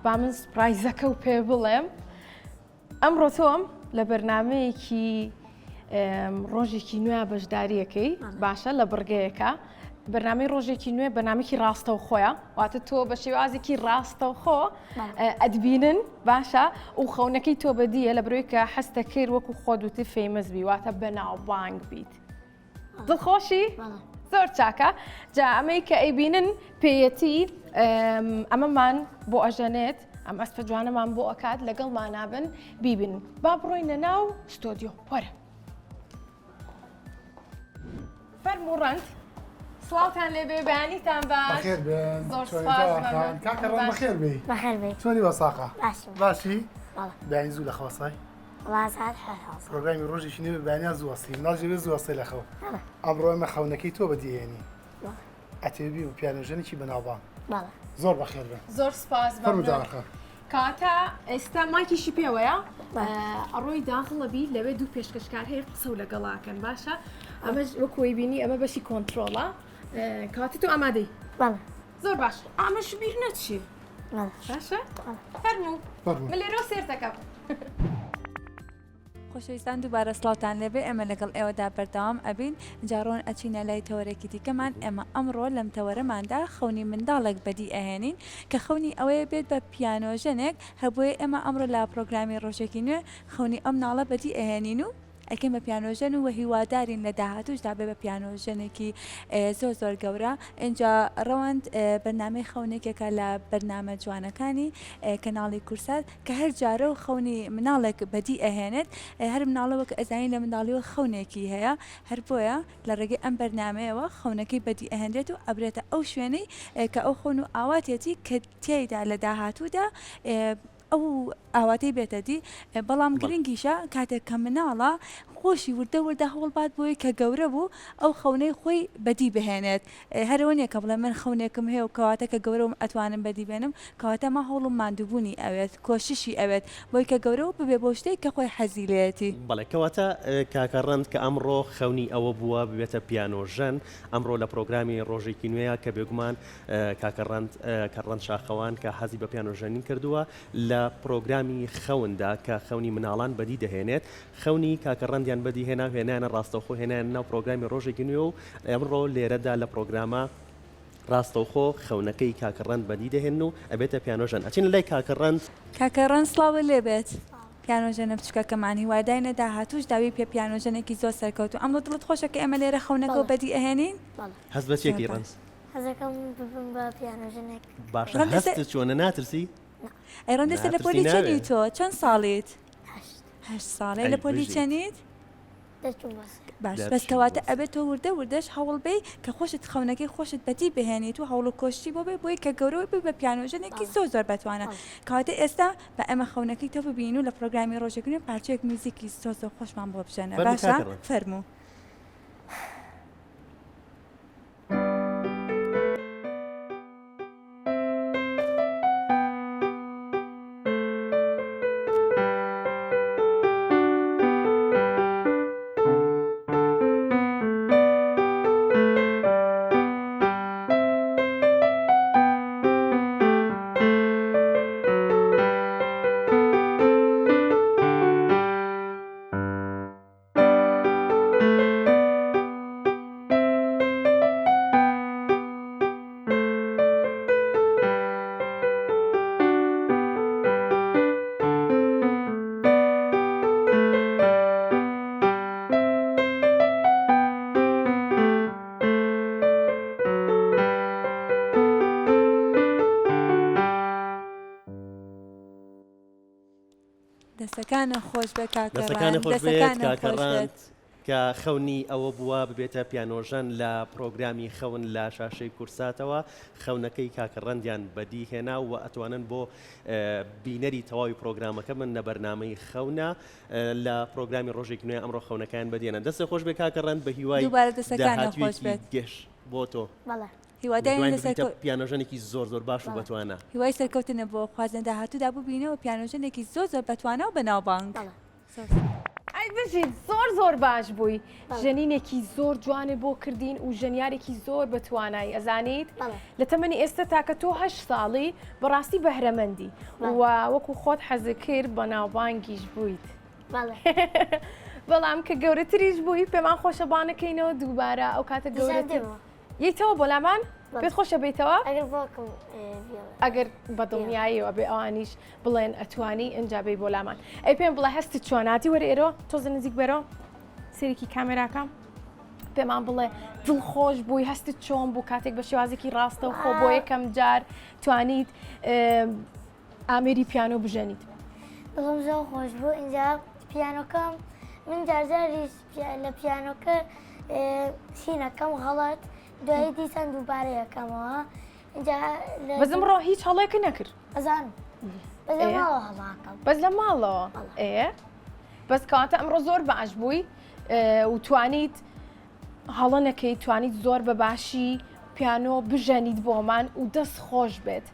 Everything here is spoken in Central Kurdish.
با من surprise ەکە و پێ بڵێم ئەمڕۆ تۆم لە بەرنمەیەکی ڕۆژێکی نوێ بەشداریەکەی باشە لە بڕگەیەکە بەرنامەی ڕۆژێکی نوێ بەنامێکی ڕاستەوخۆیە واتە تۆ بە شێوازێکی ڕاستەوخۆ ئەدبینن باشە و خەونەکەی تۆ بەدیە لە برۆی کە حەستە کرد وەکو خۆ دوتی famous بی واتە بەناوبانگ بیت دڵخۆشی؟ زۆر چاکە جا ئەمەی کە ئەیبینن پێیەتی ئەمەمان بۆ ئەژەنێت ئەم ئەسپە جوانەمان بۆ ئەکات لەگەڵمان نابن بیبن با بڕۆینە ناو ستۆدیۆ وەرە فەرموو ڕەند سڵاوتان لێبێ بەیانیتان باش بەخێر بێن زۆر سپاس کاکە ڕەند بەخێر بێی بەخێر بێی چۆنی وەساقە باشی بەیانی زوو لە خەوەسای پرۆگرامی ڕۆژێکی نوێ بەیانیان زوو هەستی مناڵ جێ زوو هەستێ لە خەو ئەمڕۆ ئێمە خەونەکەی تۆ بەدیهێنی ئەتەوێ بی بە پیانۆژەنێکی بەناوبانگ زۆر بەخێر بن زۆر سپاس کاتە ئێستا مایکیشی پێوەیە ئەڕۆی داخڵەبی لەوێ دوو پێشکەشکار هەیە قسە و لەگەڵاکەن باشە ئەمەش وەکوی بینی ئەمە بەشی کۆنتترۆڵە کاتە تۆ ئامادەی زۆر باش ئامەش بیر نەچی باشە فەرموو من لێرەوە سێر دەکەم. خۆشەویستان دووبارە سڵاوتان لێبێ ئێمە لەگەڵ ئێوەدا بەردەوام ئەبین جا ڕۆن ئەچینە لای تەوەرێکی دیکەمان ئێمە ئەمڕۆ لەم تەوەرەماندا خەونی منداڵێک بەدی ئەهێنین کە خەونی ئەوەیە بێت بە پیانۆژەنێک هەر بۆیە ئێمە ئەمڕۆ لە پرۆگرامی ڕۆژێکی نوێ خەونی ئەم مناڵە بەدی ئەهێنین و ئەیکەین بە پیانۆژەن و هیوادارین لە داهاتووشدا بێ بە پیانۆژەنێکی زۆر زۆر گەورە ئینجا ڕەوەند بەرنامەی خەون یەکێکە لە بەرنامە جوانەکانی کەناڵی کورسات کە هەر جارە و خەونی مناڵێک بەدی ئەهێنێت هەر مناڵە وەک ئەزانین لە منداڵیەوە خەونێکی هەیە هەر بۆیە لە ڕێگەی ئەم بەرنامەیەوە خەونەکەی بەدی ئەهێنرێت و ئەبرێتە ئەو شوێنەی کە ئەو خەون و ئاواتێتی کە تیایدا لە داهاتوودا ئەو ئاواتەی بێتە دی، بەڵام گرنگیشە کاتێک کە مناڵە خۆشی وردە وردە هەوڵ بات بۆی کە گەورە بوو ئەو خەونەی خۆی بەدی بهێنێت، هەر ئەوە نیە کە بڵێ من خەونێکم هەیە و کەواتە کە گەورە بووم ئەتوانم بەدی بێنم، کەواتە ئەمە هەوڵ و ماندووبوونی ئەوێت، کۆششی ئەوێت بۆی کە گەورە بوو ببێ بەو شتەی کە خۆی حەزی لێیەتی. بەڵێ کەواتە کاکە ڕەند کە ئەمڕۆ خەونی ئەوە بووە ببێتە پیانۆژەن، ئەمڕۆ لە پرۆگرامی ڕۆژێکی نوێیە کە بێگومان کاکە ڕەند کە ڕەند شاخەوان کە حەزی بە پیانۆ ژەنین کردووە لە پرۆگرامی خەوندا کە خەونی مناڵان بەدی دەهێنێت خەونی کاکە ڕەندیان بەدی هێنا و هێنایانە ڕاستەوخۆ هێنایانە ناو پرۆگرامی ڕۆژێکی نوێ و ئەمڕۆ لێرەدا لە پرۆگرامە ڕاستەوخۆ خەونەکەی کاکە ڕەند بەدی دەهێن و ئەبێتە پیانۆژەن ئەچینە لای کاکە ڕەند. کاکە ڕەند سڵاوت لێ بێت پیانۆژەنە بچوکەکەمان هیواداینە داهاتووش داوی پێ پیانۆژەنێکی زۆر سەرکەوتوو ئەمڕۆ دڵت خۆشە کە ئێمە لێرە خەونەکەو بەدی ئەهێنین؟ هەست بە چیەکەی ڕەند؟ حەزەکەم ببم بە پیانۆژەنێک. باشە هەستت چۆنە ناترسی؟ نا. ئەی ڕەندە ئێستا لە پۆلی چەنی تۆ؟ چەند ساڵیت؟ هەشت ساڵی لە پۆلی چەنیت؟ باش بەس کەواتە ئەبێت تۆ وردە وردەش هەوڵ بەی کە خۆشت خەونەکەی خۆشت بەدی بهێنیت و هەوڵ و کۆششی بۆ بێ بۆی کە گەورەوە بی بە پیانۆژەنێکی زۆر زۆر بەتوانە کەواتە ئێستا بە ئێمە خەونەکەی تۆ ببین و لە پرۆگرامی ڕۆژێک نوێ پارچەیەک میوزیکی زۆر زۆر خۆشمان بۆ بژەنە باشە فەرموو. دەسەکانت خۆش بێت کاکە دەسەکانت خۆش بێت کاکە ڕەند کە خەونی ئەوە بووە ببێتە پیانۆژەن لە پرۆگرامی خەون لە شاشەی کورساتەوە خەونەکەی کاکە ڕەندیان بەدی هێنا و ئەتوانن بۆ بینەری تەواوی پرۆگرامەکە بن لە بەرنامەی خەونە لە پرۆگرامی ڕۆژێک نوێ ئەمڕۆ خەونەکان بەدیێنن دەستێ خۆش بێ کاکە ڕەند بە هیوای دووبارە دەسەکانت خۆش بێت گەش بۆ تۆ بەڵێ هیوادارین لە سەرکەو... پیانۆژەنێکی زۆر زۆر باش و بەتوانا. هیوای سەرکەوتنت بۆ خوازن داهاتوودا ببینەوە پیانۆژەنێکی زۆر زۆر بەتوانا و بەناوبانگ. بەڵێ. زۆر سوپاس. ئەی بژیت زۆر زۆر باش بووی ژەنینێکی زۆر جوانێ بۆ کردین و ژەنیارێکی زۆر بە توانایی ئەزانیت لە تەمەنی ئێستا تاکە تۆ هەش ساڵی بەڕاستی بەهرەمەندی و وەکو خۆت حەزت کرد بەناوبانگیش بوویت. بەڵام کە گەورەتریش بووی پێمان خۆشە بانەکەینەوە دووبارە ئەو کاتە گەورەتر یەیتەوە بۆ لامان؟ پێت خۆشە بێیتەوە؟ ئەگەر باوکم ئەگەر بە دڵنیاییەوە بێ ئەوانیش بڵێن ئەتوانی ئینجا بێی بۆ لامان. ئەی پێم بڵێ هەستت چۆن هاتی وەرە ئێرۆ تۆزە نزیک بەرۆ سەیرێکی کامێراکە پێمان بڵێ دڵخۆش بووی هەستت چۆن بوو کاتێک بە شێوازێکی ڕاستە و خۆ بۆ یەکەم جار توانیت ئامێری پیانۆ بژەنیت. دڵم زۆر خۆش بوو ئینجا پیانۆکەم من جارجاریش لە پیانۆکە شینەکەم غەڵەت دوایی دیسان دووبارە یەکەمەوە ئینجا بەس ئەمڕۆ هیچ هەڵێکە نەکرد ئەزانم بەس لە ماڵەوە هەڵاکەم بەس لە ماڵەوە ئێ بەس کەواتە ئەمڕۆ زۆر باش بووی و توانیت هەڵە نەکەی توانیت زۆر بە باشی پیانۆ بژەنیت بۆمان و دەست خۆش بێت.